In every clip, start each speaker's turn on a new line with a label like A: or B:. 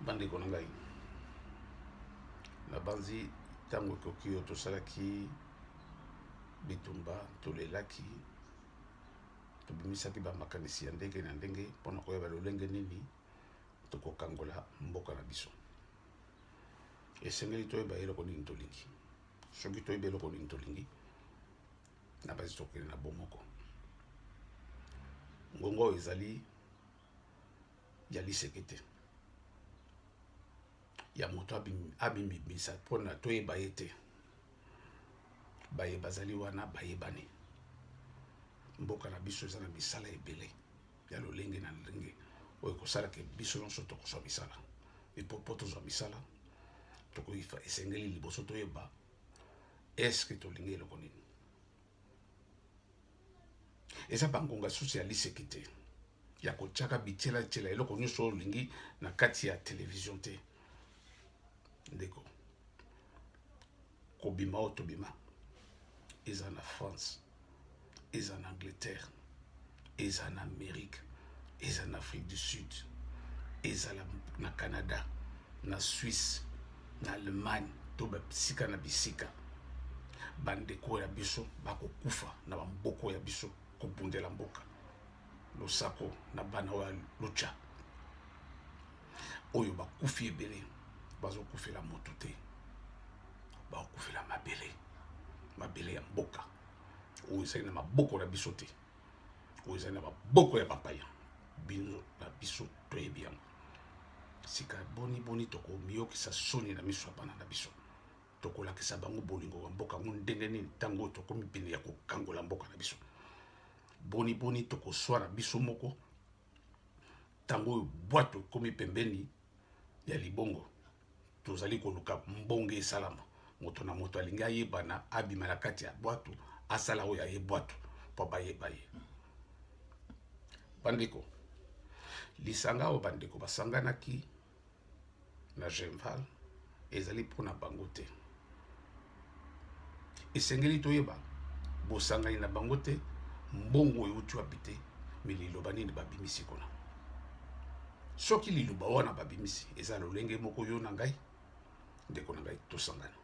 A: Bandeko na ngai, nabanzi ntango ekoki oyo tosalaki bitumba, tolelaki, tobimisaki bamakanisi ya ndenge na ndenge mpo na koyeba lolenge nini tokokangola mboka na biso. Esengeli toyeba eloko nini tolingi. Soki toyebi eloko nini tolingi, nabanzi tokokende na bomoko. Ngonga oyo ezali ya liseke te, ya moto abimibimisa mpona toyeba ye te. Baye bazali wana bayebani. Mboka na biso eza na misala ebele ya lolenge na lolenge oyo ekosalaka biso nyonso tokozwa misala. Mpo mpo tozwa misala, tokoifa esengeli liboso toyeba eske tolingi eloko nini. Eza bangonga susu ya liseki te ya kotiaka bitiela-tiela eloko nyonso oyo olingi na kati ya televizio te. Ndeko, kobima oyo tobima eza na France, eza na Angleterre, eza na Amerique, eza na Afrique du Sud, ezala na Canada, na Suisse, na Allemagne, to bisika na bisika. Bandeko ya biso bakokufa na bamboko ya biso kobundela mboka. Losako na bana oyo ya Lucha oyo bakufi ebele, bazokufela moto te, bakokufela mabele, mabele ya mboka oyo ezali na maboko na biso te, oyo ezali na maboko ya bapaya. Bino na biso toyebi yango. Sika boni boni tokomiyokisa soni na miso ya bana na biso? Tokolakisa bango bolingo ya mboka yango ndenge nini ntango oyo tokomi pene ya kokangola mboka na biso? Boni boni tokoswana biso moko ntango oyo bwato ekomi pembeni ya libongo, tozali koluka mbonge esalama? Moto na moto alingi ayebana, abima na kati ya bwato, asala oyo aye bwato mpo bayeba ye. Bandeko, lisanga oyo bandeko basanganaki na Genval ezali mpo na bango te. Esengeli toyeba bosangani na bango te, mbongo euti wapi te, me liloba nini babimisi kuna. Soki liloba wana babimisi eza lolenge moko yo na ngai, ndeko na ngai, tosangana.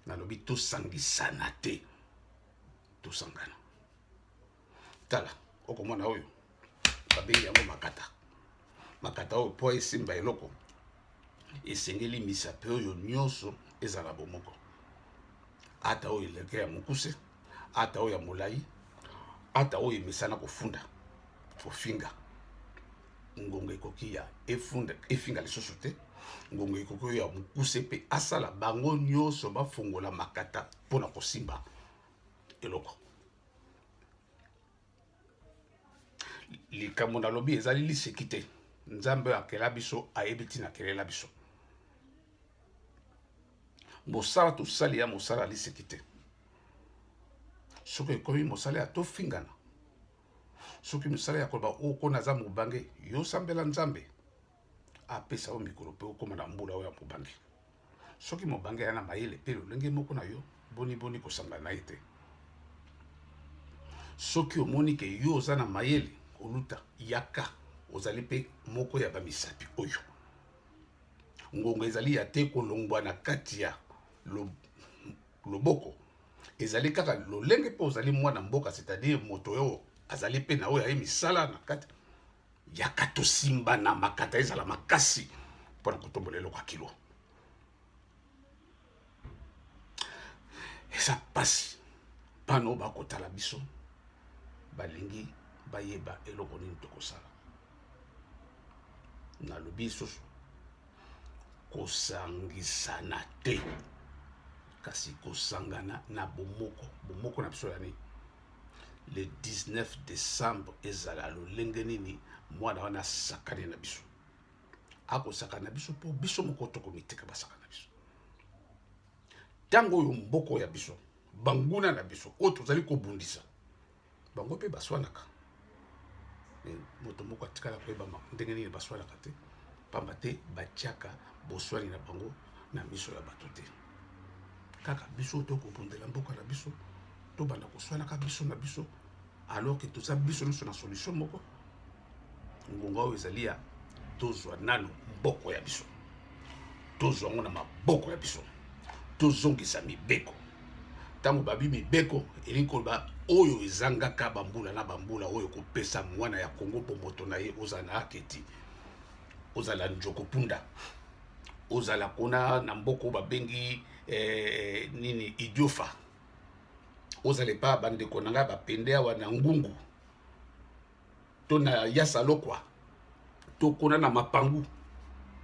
A: Nalobi tosangisana te, tosangana. Tala, okomona oyo babengi yango makata. Makata oyo mpo esimba eloko, esengeli misapi oyo nyonso ezala bomoko, ata oyo eleke ya mokuse, ata oyo ya molai, ata oyo emesana kofunda kofinga. Ngonga ekoki ya efunda efinga lisusu te. Ngonga ekoki oyo ya mokuse mpe asala bango nyonso bafongola makata mpo na kosimba eloko. Likambo nalobi ezali liseki te. Nzambe oyo akela biso ayebi ntina akelela biso. Mosala tosali ya mosala liseki te. Soki ekomi mosala ya tofingana, soki mosala ya koloba oko naza mobange, yo sambela Nzambe apesa yo mikolo mpe okóma na mbula oyo ya mobange. Soki mobange aya na mayele mpe lolenge moko na yo, boni boni kosangana na ye te. Soki omoni ke yo oza na mayele koluta, yaka, ozali mpe moko ya bamisapi oyo. Ngonga ezali ya te kolongwa na kati ya loboko, ezali kaka lolenge mpe ozali mwana mboka, c'est-à-dire moto oyo azali mpe na oyo aye misala na kati. Yaka tosimbana makata ezala makasi mpo na kotombola eloko ya kilo. Eza mpasi, bana oyo bakotala biso balingi bayeba eloko nini tokosala. Nalobi lisusu, kosangisana te, kasi kosangana na bomoko. Bomoko na biso ya nini? Le 19 décembre ezala lolenge nini mwana wana asakani na biso, akosakana na biso mpo biso moko tokomitika basakana na biso. Ntango oyo mboko ya biso, banguna na biso oyo tozali kobundisa bango mpe baswanaka, moto moko atikala koyeba ndenge nini baswanaka te, pamba te batiaka boswani na bango na miso ya bato te. Kaka biso tokobundela mboka na biso, tobanda koswanaka biso na biso, alors que toza biso nyonso na solution moko. Ngonga oyo ezali ya Tozwa nano mboko ya biso, tozwa yango na maboko ya biso, tozongisa mibeko. Ntango babi mibeko, elingi koloba oyo ezangaka bambula na bambula, oyo kopesa mwana ya Kongo bomoto na ye. Ozala na Aketi, ozala Njoko Punda, ozala kuna na mboka oyo babengi nini, Idiofa, ozala epa bandeko na ngai bapende awa na Ngungu to na Yasalokwa to kuna na Mapangu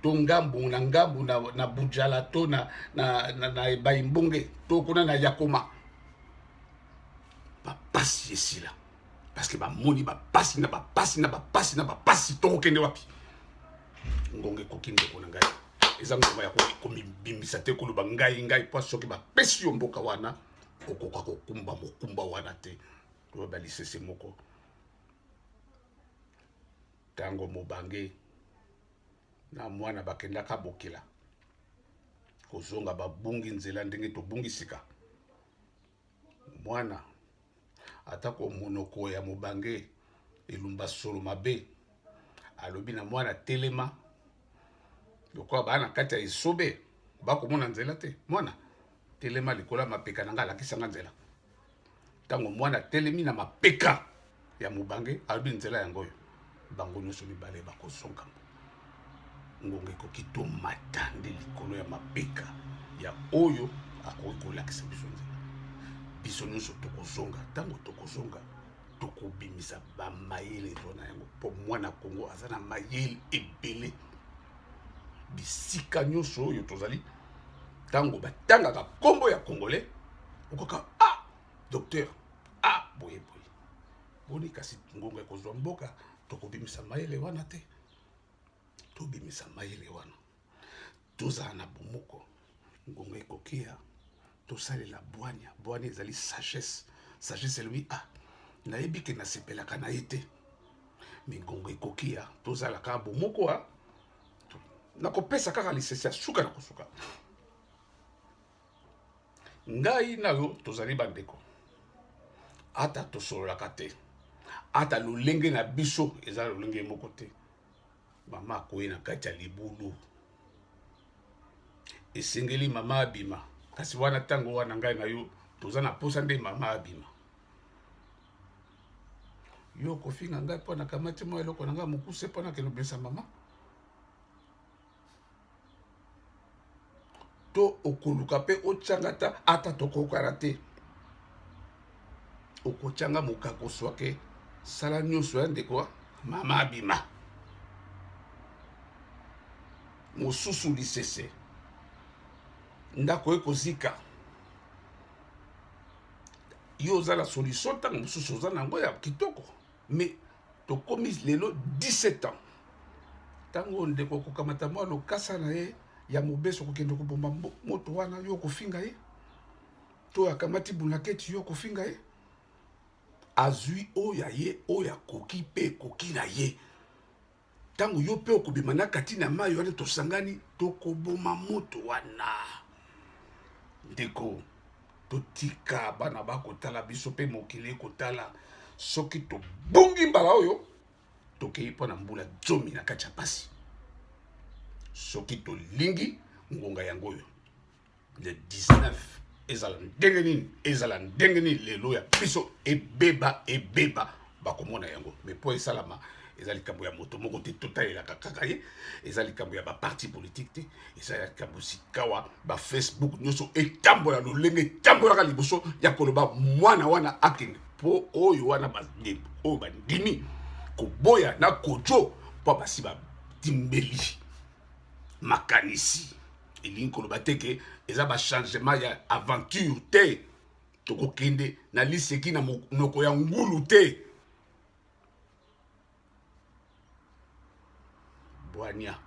A: to ngambu na ngambu na Bujala to na Ebai Mbonge to kuna na Yakoma. Bapasi esila parce que bamoni bapasi na bapasi na bapasi na bapasi. Tokokende wapi? Ngonga ekoki, ndeko na ngai. Eza ngonga ya komibimisa te, koloba ngai ngai, mpo soki bapesi yo mboka wana, okoka kokumba mokumba wana te. Toyeba lisese moko: ntango mobange na mwana bakendaka bokela, kozonga babungi nzela. Ndenge tobungi sika, mwana, atako monoko ya mobange elumba solo mabe, alobi na mwana: "Telema." Lokola baa na kati ya esobe, bakomona nzela te. "Mwana, telema likolo ya mapeka na ngai, alakisanga nzela." Ntango mwana atelemi na mapeka ya mobange, alobi: "Nzela yango oyo." Bango nyonso mibale bakozonga. Ngonga ekoki, tomata nde likolo ya mapeka ya oyo akoki kolakisa biso nzela. Biso nyonso tokozonga. Ntango tokozonga, tokobimisa bamayele to na yango, mpo mwana Kongo aza na mayele ebele. Bisika nyonso oyo tozali, ntango batangaka nkombo ya Congolais, okoka: "Ah, docteur, ah, boye boye." Boni kasi ngonga ekozwa mboka, tokobimisa mayele wana te? Tobimisa mayele wana, tozala na bomoko. Ngonga ekoki ya tosalela bwanya. Bwanya ezali sagesse. Sagesse elobi: "Ah, nayebi ke nasepelaka na ye te, me ngonga ekoki ya tozala kaka bomoko." A nakopesa kaka lisese ya suka na kosuka. Ngai na yo tozali bandeko, ata tosololaka te, ata lolenge na biso eza lolenge moko te. Mama akoyi na kati ya libulu, esengeli mama abima. Kasi wana, ntango wana, ngai na yo toza na posa nde mama abima. Yo kofinga ngai mpo nakamati mwa eloko na ngai mokuse mpo nakende obimisa mama, to okoluka mpe otyanga ta, ata tokokana te, okotyanga mokako swake, sala nyonso ya ndeko mama abima. Mosusu lisese: ndako ekozika, yo oza na solution. Ntango mosusu oza na yango ya kitoko, mais tokomi lelo 17 ans. Ntango ndeko okokamata mwa lokasa na ye ya mobeso, kokende kobomba moto wana, yo okofinga ye, to akamati bunaketi, yo okofinga ye. Azwi oyo ya ye, oyo akoki mpe ekoki na ye. Ntango yo mpe okobima na kati na mai wana, tosangani, tokoboma moto wana. Ndeko, totika bana bakotala biso mpe mokili ekotala. Soki tobungi mbala oyo, tokei mpo na mbula 10 na kati ya pasi. Soki tolingi ngonga yango oyo, le 19, ezala ndenge nini, ezala ndenge nini, lelo ya biso ebeba, ebeba, bakomona yango. Mais mpo esalama, eza likambo ya moto moko te, totalelaka kaka ye. Eza likambo ya baparti politique te. Eza likambo sikawa bafacebook nyonso etambola lolenge etambolaka liboso ya koloba mwana wana akende, mpo oyo wana oyo bandimi koboya na kojo, mpo basi batimbeli makanisi. Elingi koloba te ke eza bachangement ya aventure te. Tokokende na liseki na monoko ya ngulu te. Bwania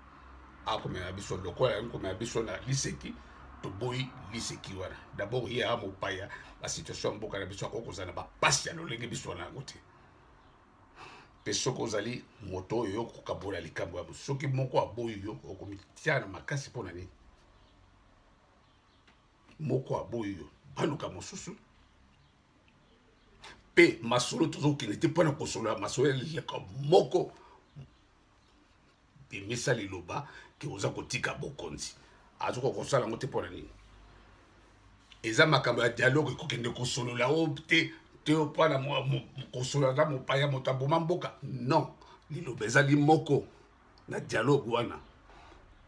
A: akomema biso lokola yango, komema biso na liseki. Toboyi liseki wana. D'abord ye aa mopaya, basituation ya mboka na biso, akoki kozala na bapasi ya lolenge biso wana yango te. Mpe soki ozali moto oyo okokabola likambo ya, soki moko aboyi yo, okomitia na makasi mpo na nini? Moko aboyi yo, baluka mosusu. Mpe masolo, tozokende te mpona kosolola masolo ya lileka moko. Bimisa liloba ke oza kotika bokonzi. Azokoka kosala yango te mpo na nini? Eza makambo ya dialogue, ekokende kosolola o te te mpona kosolola na mopaya, moto aboma mboka. Non, liloba ezali moko na dialogue wana.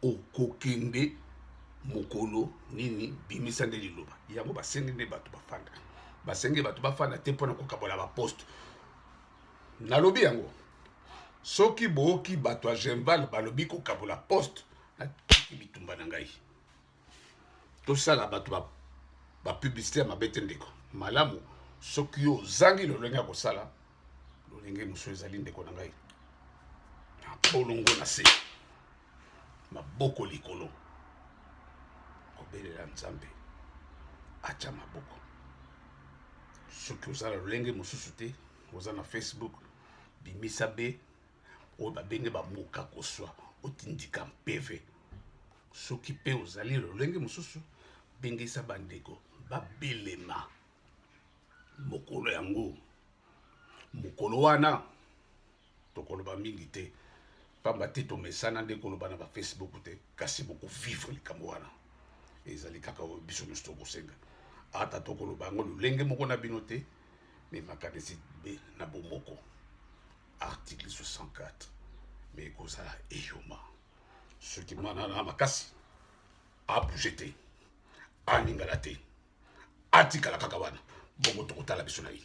A: Okokende mokolo nini? Bimisa nde liloba yango. Basengi nde bato bafanda, basengi bato bafanda te mpona kokabola baposte. Nalobi yango, soki booki bato ya Genval balobi kokabola poste, natiki bitumba na ngai. Tosala bato bapublicité ya mabe te, ndeko. Malamu soki yo ozangi lolenge ya kosala, lolenge mosusu ezali, ndeko na ngai. Bolongo na se, maboko likolo, kobelela Nzambe atya maboko. Soki oza na lolenge mosusu te, oza na Facebook, bimisa be oyo babenge bamoka koswa, otindika mpeve. Soki mpe ozali lolenge mosusu, bengisa bandeko babelema mokolo yango. Mokolo wana tokoloba mingi te, pamba te tomesana nde koloba na bafacebook te, kasi bokovivre likambo wana. Ezali kaka oyo biso nyonso tokosenga. Ata tokoloba yango lolenge moko na bino te, me makanisi be na bomoko, article 64 me ekozala eyoma. Soki mwana na makasi abouge te, aningana te, atikala kaka wana, bongo tokotala biso na ye.